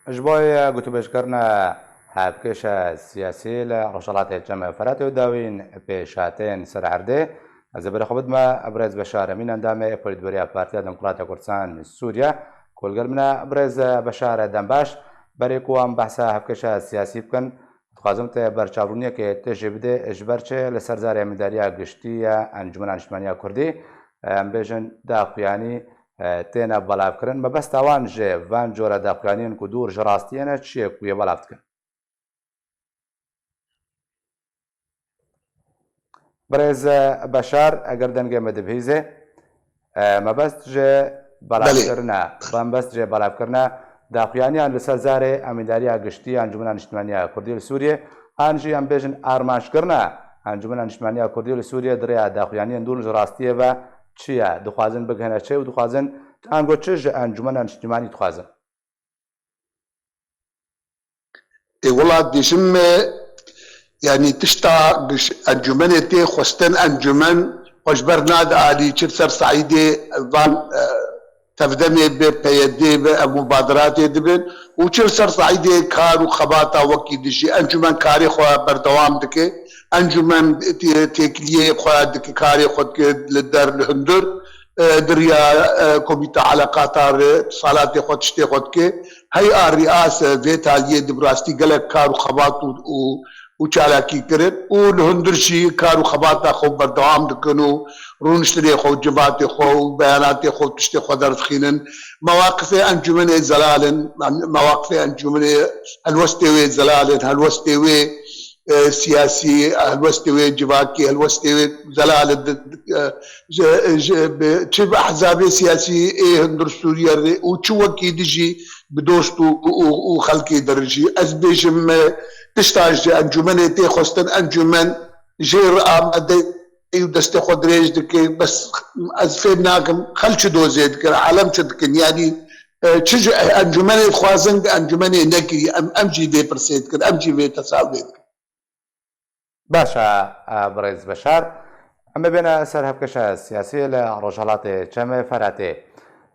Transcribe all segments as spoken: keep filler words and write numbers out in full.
Ji bo gotûbêjkirina hevkêşa siyasî li Rojhilatê Çem Feratê û dawîn pêşhatên ser erdê, ez ê berê xwe bidime birêz Beşar Emîn, endamê Polîtbûroya Partiya Demokrata Kurdistan Sûriye, ku li gel min e. Birêz Beşar, dem baş. Berê ku em behsa hevkêşa siyasî bikin, dixwazim te berçavbûniyekê tijî bidê, ji ber çi li ser zarê Amîndariya Giştî ya Encûmena Niştimaniya Kurdî, em bêjin daxuyanî, e, têne belavkirin. Mebesta wan ji van cora daxuyaniyên ku dûr ji rastiyê ne çi ye ku yê belav dikin? Birêz Beşar, eger dengê me dibihîzê, e, mebest ji Belê. belavkirina, mebest ji belavkirina daxuyaniyan li ser zarê Amîndariya Giştî ya Encûmena Niştimaniya Kurdî li Sûriyê, an jî em bêjin armanckirina Encûmena Niştimaniya Kurdî li Sûriyê di rêya daxuyaniyên dûr ji rastiyê ve çi ye? Dixwazin bigihine çi û dixwazin, ango çi ji Encûmena Niştimanî dixwazin? Ê wela dibêjim, e, yanî tişta giş-, encûmenê tê xwestin, encûmen xwe ji ber nade alî, çi li ser saîdê van, e, tevdemê bi P Y D bi ev mubadiratê dibin û çi li ser saîdê kar û xebata wekî dijî encûmen karê xwe berdewam dike. Encûmen tê-, têkiliyê xwe dike, karê xwe dike li der, li hundir, e, di riya, e, komîta eleqata re salatê xwe, tiştê xwe dike. Hey a riyase vê taliyê di bi rastî gelek kar û xebat û, û, û çalakî kirin û li hundir jî kar û xebata xwe berdewam dikin û rûniştinê xwe û civatê xwe û beyanatê xwe û tiştê xwe derdixînin. Mewaqifê encûmenê zelal in, mewaqifê encûmenê helwestê wê zelal in, helwestê wê e, siyasî, helwestê wê civakî, helwestê wê zelal di, di, e, ji, ji, bi, çi bi ehzabê siyasî ê hundir Sûriye re û çi wekî dijî bi dost û, û, û xelkê de re jî. Ez bêjim, e, tişta ji encûmenê tê xwestin, encûmen jê re amade û destê xwe dirêj dike, bes ez fêm nakim xelk çi dozê dikin, alem çi dikin, yanî, e, çi ji encûmenê dixwazin, encûmenê nekirî, em, em jî vê pirsê dikin, em jî vê tesawirê dikin. Baş e, e, birêz Beşar. Em ê bêne ser hevkeşa siyasî li Rojhelatê Çemê Feratê.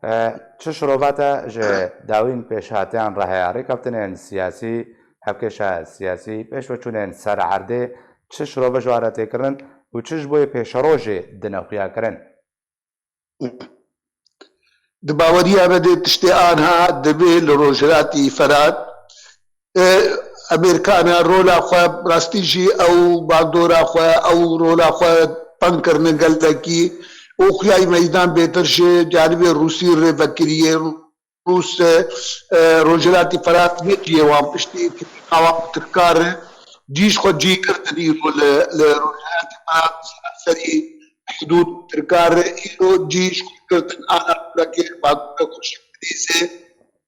E, çi şirova te ji dawîn pêşhatiyan re heye? Rêkeftinên siyasî, hevkeşa siyasî, pêşveçûnên ser erdê, çi şirove ji wan re tê kirin û çi ji bo yê pêşerojê dine xuya kirin? Di baweriya me de tiştê anha divê li Rojhilatî Ferat, e, Amerîkana rola xwe, rastî jî ew bandora xwe, ew rola xwe teng kirine gelekî û xuyayî meydan bêtir ji canibê Rûsî re vekiriye. Rûs, e, e, Rojhilatî Ferat ne cihê wan, piştî kirîna wan bi Tirkan re cî ji xwe cî girtin îro li, li Rojhilatî Ferat, li seranserî hidûd Tirkan re îro cî ji xwe girtin ana Kurekê, Bakurê Xweşik Dîzê.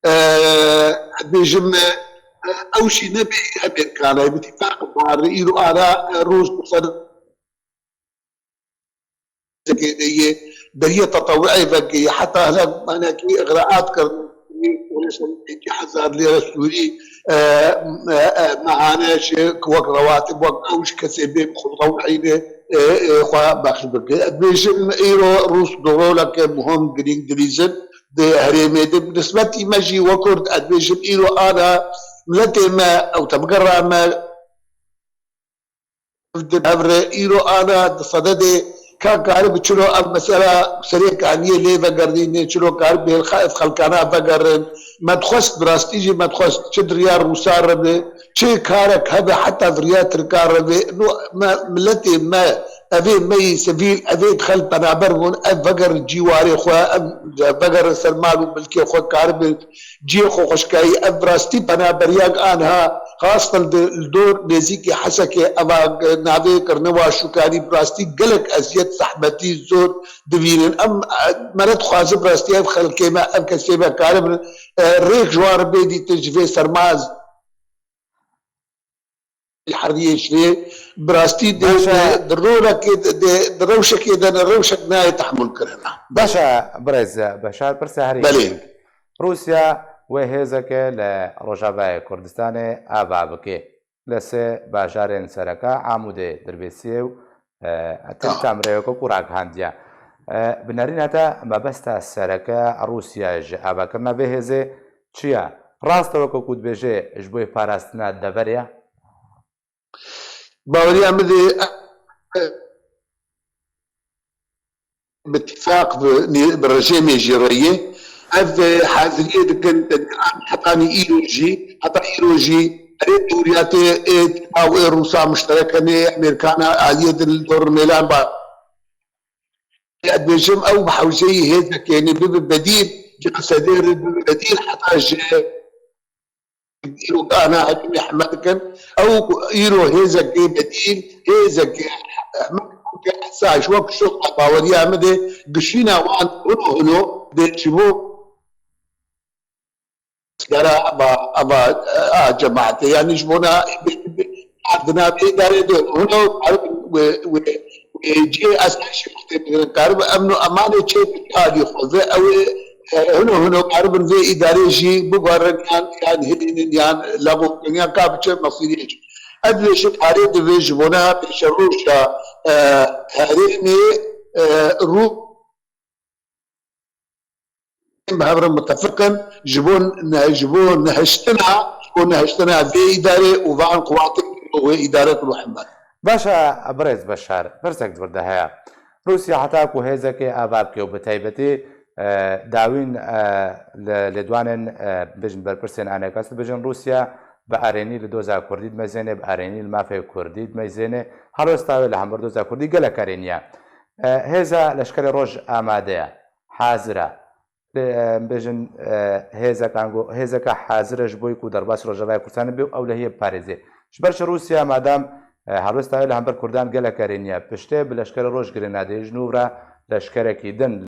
E, dibêjim, e, ew jî nebê Amerîkan e, bi tîfaq wan re îro ana, e, Rûs bi xwe de yê beriye tetewuê vekê, heta hinek manekî îxraat kirin, hezar lîre Sûrî, e, e, e, mehane ji wek rewatib, wek ew ji kesê bê bi xwe tetewuê, e, e, xwe bexş bike. Ez dibêjim, îro Rûs di roleke muhim, girîng dilîzin di herêmê de. Bi nisbetî me jî wek Kurd, ez dibêjim, îro ana miletê me, ew tevgera me, Ev re îro ana di sededê ka karibi çilo ev mesela serê kaniyê lê vegerînê, çilo karibi hêl xelkana vegerin. Me dixwest, bi rastî jî me dixwest, çi di riya Rûsa re be, çi karek hebe heta di riya Tirka re be. No, me, miletê me, evê me yî sivîl, evê dixel penaber bûn, ev vegerin cîwarê xwe, ev vegerin ser mal û milkê xwe, karibin cihê xwe xweşikayî. Ev rastî penaberiya anha xastin di, li dor nêzîkî Hesekê eva navê kirine wa şûkanî bi rastî gelek eziyet, zehmetî, zor dibînin. Em, e, me ne dixwazin bi rastî ev xelkê me, ev kesê me karibin, e, rêk ji wan re bê dîtin ji vê serma heriyê ji vê bi rastî di, Baş e. di, di rolekê de, di, di rewşekê de ne rewşek nayê tehmûl kirina. Baş e, birêz Beşar, pirsa herî Belê. girîng. Rûsya wê hêzeke li Rojavayê Kurdistanê ava bike. Li sê bajarên sereke Amûdê, Dirbêsiyê û, e, Til Ah. Temrê weke ku ragihandiye. E, bi nerîna te mebesta sereke Rûsya ji avakirina vê hêzê çi ye? Rast e weke ku dibêje ji bo parastina deverê ye? Baweriya min de bi tifaq bi, bi rejêmê jî re ye. Ev, e, haziriyê dikin, e, hetanî îro jî, heta îro jî erê dewriyatê ê Tirka û ê Rûsa muşterek hene, Amerîkana aliyê din li dor mêlan ba. Ez dibêjim ew bi hewzeyî hêzekê, yanî bibe bedîl, ji Esedê re bibe bedîl heta ji îro ana hejmê heme dikin. Ew ku îro hêzekê bedîl, hêzekê heme hesa ji wek şoqa baweriya min de gişîna wan hino hino dê ji bo Gera ava, ava, a cemaetê, yanî ji bona ardina vê îdarê de hino karibin wê, wê, wê cihê esasî xwe tê bigirin, karibin emn û emanê çê bike alî xwe ve, ew ê, e, hino hino karibin vê îdarê jî bibarin yan, yan hilînin yan lego bikin yan ka biçe mesîriyê jî. Ez dibêjim parê divê ji bona pêşeroja, e, herêmê, e, rû Em bi hev re mutefiq in ji bo ne-, ji bo nehiştina, ji bo nehiştina vê îdarê û van quwatê wê îdare ku Muhammed. Baş e, birêz Beşar, pirsek di vir de heye. Rûsya heta ku hêzekê ava bike û bi taybetî, e, dawîn, e, li, lêdwanên, e, bêjin berpirsên anekas dibêjin Rûsya bi erênî li doza Kurdî dimezêne, bi erênî li mafê Kurdî dimezêne. Helwesta wê li hember doza Kurdî gelek erênî ye. E, hêza leşkerê roj amade ye. Hazir e. Lê, e, em bêjin, e, hêzekan go-, hêzeka hazir e ji bo ku derbas Rojavayê Kurdistanê bê û ew lehiyê biparêzê. Ji ber çi Rûsya madam, e, helwesta wê li hember Kurdan gelek erênî ye. Piştê bi leşkerê roj girê nade ji nû re leşkerekî din